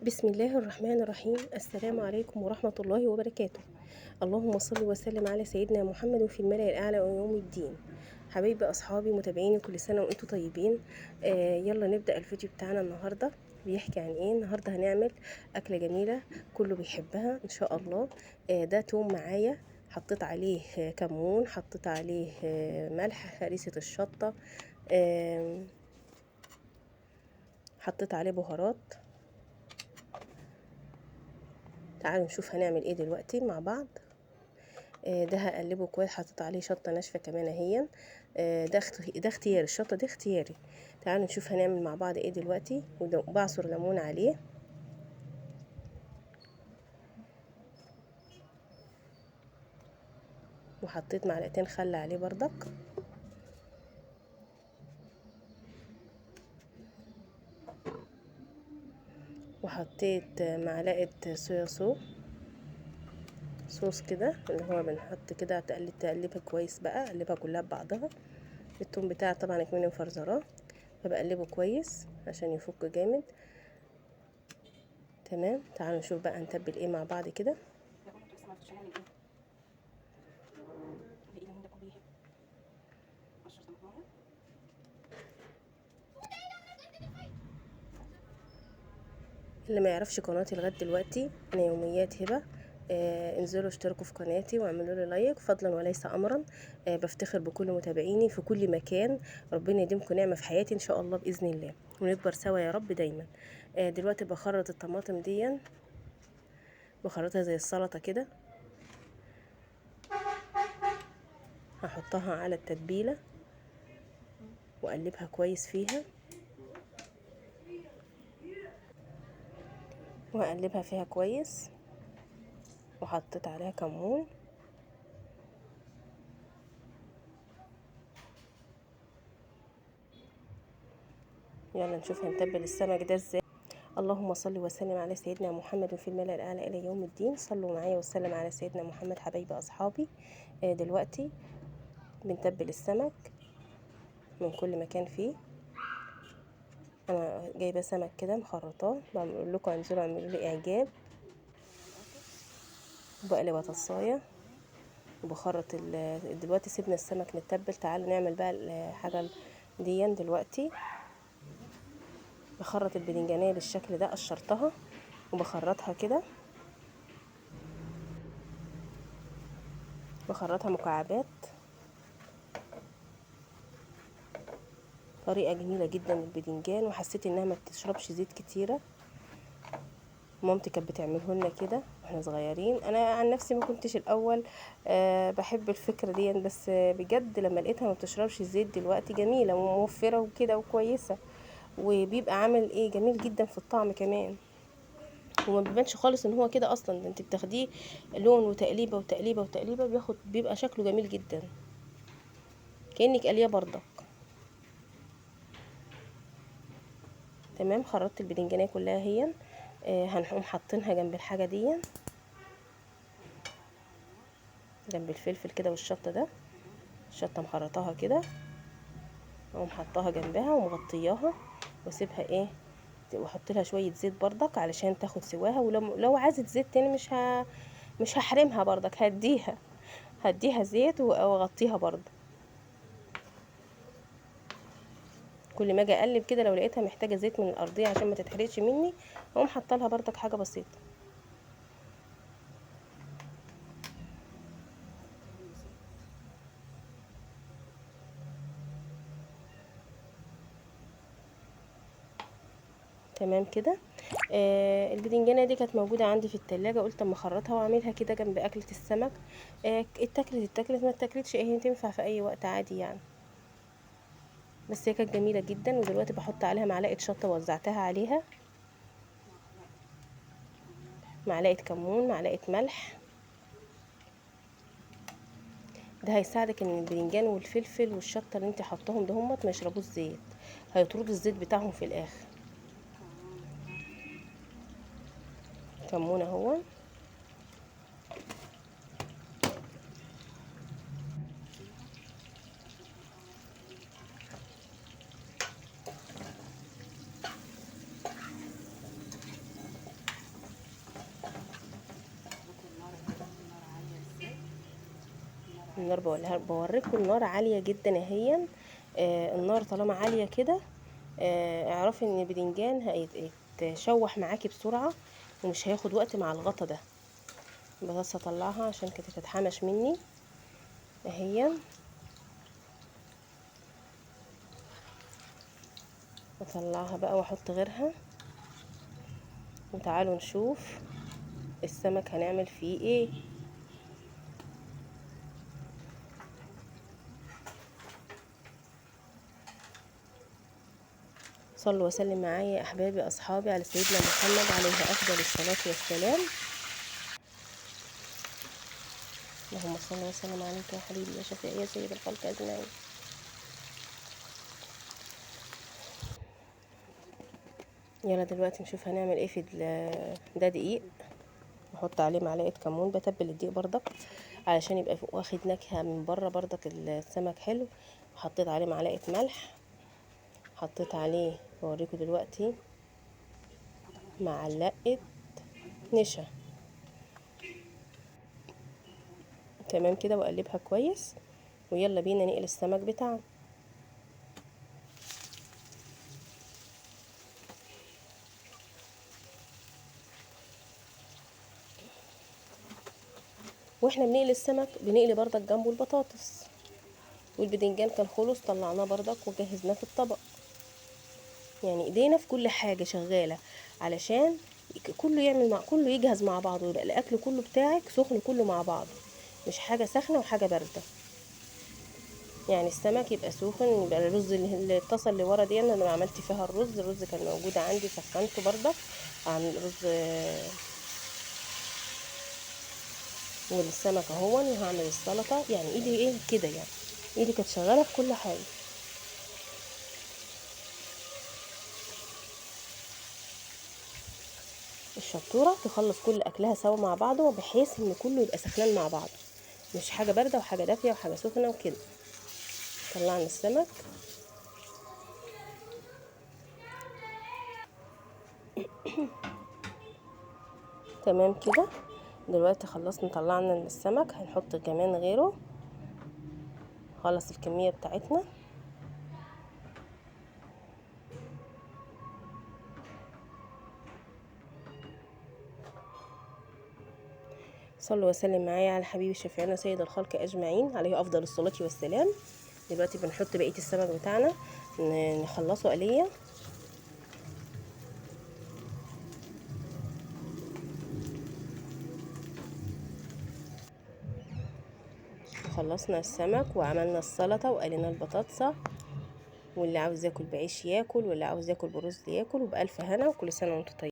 بسم الله الرحمن الرحيم. السلام عليكم ورحمة الله وبركاته. اللهم صل وسلم على سيدنا محمد وفي الملأ الأعلى يوم الدين. حبايبي أصحابي متابعيني، كل سنة وأنتم طيبين. يلا نبدأ الفيديو بتاعنا النهاردة. بيحكي عن ايه النهاردة؟ هنعمل أكلة جميلة كله بيحبها إن شاء الله. ده توم معايا، حطيت عليه كمون، حطيت عليه ملح، هريسة الشطة، حطيت عليه بهارات. تعالوا نشوف هنعمل ايه دلوقتي مع بعض. ده هقلبه كويس، حطيت عليه شطه ناشفة كمان اهي. ده اختياري، الشطه دي اختياري. تعالوا نشوف هنعمل مع بعض ايه دلوقتي. وبعصر ليمون عليه. وحطيت معلقتين خل عليه بردك. وحطيت معلقة صويا صوص كده، اللي هو بنحط كده. تقلبها كويس بقى، قلبها كلها ببعضها. التوم بتاعي طبعا كمان مفرزراه، فبقلبه كويس عشان يفك جامد. تمام، تعالوا نشوف بقى نتبل ايه مع بعض كده. اللي ما يعرفش قناتي لغاية دلوقتي، انا يوميات هبه. انزلوا اشتركوا في قناتي واعملوا لي like فضلا وليس امرا. بفتخر بكل متابعيني في كل مكان. ربنا يديمكم نعمه في حياتي ان شاء الله باذن الله، ونكبر سوا يا رب دايما. دلوقتي بخرط الطماطم دي، بخرطها زي السلطة كده. هحطها على التتبيله واقلبها كويس فيها، وهقلبها فيها كويس. وحطيت عليها كمون، يلا نشوف هنتبل السمك ده ازاي. اللهم صل وسلم على سيدنا محمد في الملأ الاعلى الى يوم الدين. صلوا معايا وسلم على سيدنا محمد حبايبي اصحابي. دلوقتي بنتبل السمك من كل مكان فيه. انا جايبه سمك كده مخرطاه، بقول لكم انزلوا اعملوا لي اعجاب. وبقلب بطاطسايه وبخرط دلوقتي سيبنا السمك نتبل. تعالوا نعمل بقى الحاجة دي دلوقتي. بخرط البدنجانيه بالشكل ده، قشرتها وبخرطها كده، بخرطها مكعبات. طريقة جميلة جدا للبدنجان، وحسيت انها ما بتشربش زيت كتيرة. مامتي كانت بتعمله لنا كده واحنا صغيرين. انا عن نفسي ما كنتش الاول بحب الفكرة دي، بس بجد لما لقيتها ما بتشربش زيت دلوقتي جميلة وموفرة وكده وكويسة، وبيبقى عامل ايه جميل جدا في الطعم كمان، وما بيبانش خالص ان هو كده اصلا. ده انت بتاخديه لون وتقليبة وتقليبة وتقليبة، بياخد بيبقى شكله جميل جدا كأنك قليه بردك. تمام، خرطت البدنجانيه كلها هي. هنقوم حاطينها جنب الحاجة دي، جنب الفلفل كده والشطه ده. الشطه مخرطاها كده، اقوم حطاها جنبها ومغطياها واسيبها ايه، واحط لها شوية زيت بردك علشان تاخد سواها. ولو عايزه زيت تاني مش هحرمها بردك، هديها زيت واغطيها برضه. كل ما اجي اقلب كده لو لقيتها محتاجه زيت من الارضية عشان ما تتحرقش مني، اقوم حاطه لها بردك حاجة بسيطة. تمام كده. البدنجانه دي كانت موجودة عندي في التلاجة، قلت اما اخرطها واعملها كده جنب اكله السمك. اتاكلت ما اتاكلتش، ايه تنفع في اي وقت عادي يعني. بس هي كانت جميلة جدا. ودلوقتي بحط عليها معلقه شطه وزعتها عليها، معلقه كمون، معلقه ملح. ده هيساعدك ان البدنجان والفلفل والشطه اللي انت حطاهم ده هم ما يشربوش زيت، هيطردوا الزيت بتاعهم في الاخر. كمون اهو، النار بوريكم النار عالية جدا اهي. النار طالما عالية كده اعرفي ان البدنجان هيتشوح معاكي بسرعة ومش هياخد وقت مع الغطا ده. بس هطلعها عشان كده تتحمش مني اهي. اطلعها بقى واحط غيرها، وتعالوا نشوف السمك هنعمل فيه ايه. صلوا وسلم معايا يا احبابي اصحابي على سيدنا محمد عليه افضل الصلاة والسلام. اللهم صل وسلم عليك يا حبيبي يا شفيعي يا سيد الخلق اجمعين. يلا دلوقتي نشوف هنعمل ايه في ده. دقيق نحط عليه معلقه كمون، بتبل الدقيق بردك علشان يبقى واخد نكهة من بره بردك السمك حلو. حطيت عليه معلقه ملح، حطيت عليه بوريكم دلوقتي معلقه نشا. تمام كده، واقلبها كويس. ويلا بينا نقلي السمك بتاعنا. واحنا بنقلي السمك بنقلي بردك جنبه البطاطس، والبدنجان كان خلص طلعناه بردك وجهزناه في الطبق. يعني ايدينا في كل حاجة شغالة علشان كله يعمل مع كله، يجهز مع بعضه، ويبقى الاكل كله بتاعك سخن كله مع بعضه، مش حاجة سخنة وحاجه باردة. يعني السمك يبقى سخن، يبقى الرز اللي اتصل اللي ورا دي انا عملت فيها الرز، الرز كان موجود عندي سخنته بردك، عامل رز والسمك اهو، وهعمل السلطة. يعني ايدي ايه كده، يعني ايدي كانت شغالة في كل حاجة. الشطوره تخلص كل اكلها سوا مع بعضه، بحيث ان كله يبقى سخنان مع بعضه، مش حاجة باردة وحاجه دافيه وحاجه سخنة وكده. طلعنا السمك. تمام كده. دلوقتي خلصنا طلعنا السمك، هنحط كمان غيره. خلص الكمية بتاعتنا. صلوا وسلم معايا على حبيبي شفيعنا سيد الخلق اجمعين عليه افضل الصلاة والسلام. دلوقتي بنحط بقية السمك بتاعنا نخلصه قليه. خلصنا السمك وعملنا السلطة وقلينا البطاطسه، واللي عاوز ياكل بعيش ياكل، واللي عاوز ياكل برز ياكل، وبألف هنا، وكل سنة وانتم طيبين.